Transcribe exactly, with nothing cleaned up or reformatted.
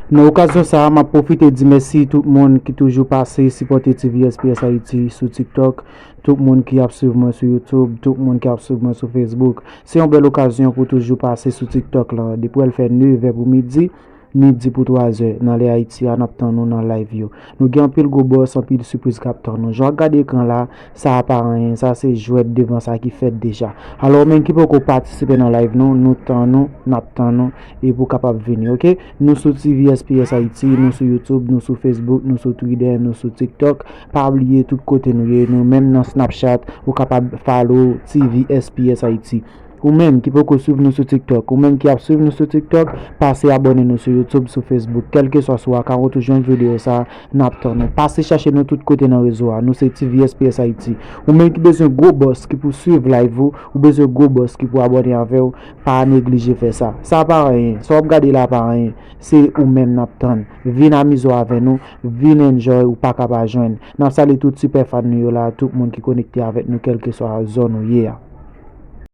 Nan okazyon sa a, m ap pwofite di mèsi tout moun ki toujou pase sipòte T V S P S Haiti sou TikTok, tout moun ki ap swiv mwen sou YouTube, tout moun ki ap swiv mwen sou Facebook. Se yon bèl okazyon pou toujou pase sou TikTok lan. Depi w al fè nevè pou midi, midi pou twazè nan lè Ayiti a, n ap tann nou nan live yo. Nou gen anpil gwo bòs, anpil sipriz k ap tann nou. Jan w ap gade ekran la, sa a pa anyen, sa se jwèt devan sa ki fèt deja. Alò, ou menm ki poko patisipe nan live nou, nou tann nou, n ap tann nou, epi w kapab vini, oke? Nou sou T V S P S Haiti, nou sou YouTube, nou sou Facebook, nou sou Twitter, nou sou TikTok. Pa bliye tout kote nou ye, nou menm nan Snapchat, ou kapab follow T V S P S Haiti. Ou menm ki poko swiv nou sou TikTok, ou menm ki ap swiv nou sou TikTok, pase abòne nou sou YouTube, sou Facebook, kèlkeswa sou akawont ou jwenn videyo sa a, n ap tann nou. Pase chache nou tout kote nan rezo a, nou se T V S P S Haiti. Ou menm ki bezwen gwo bòs ki pou swiv live ou, ou bezwen gwo bòs ki pou abòne avè w, pa neglije fè sa. Sa pa anyen, sa w ap gade la pa anyen, se ou menm n ap tann. Vin amize w avè nou, vin enjoy, ou pa ka pa jwenn. N ap salye tout sipè fan nou yo la, tout moun ki konekte avèk nou, kèlkeswa zòn ou ye a.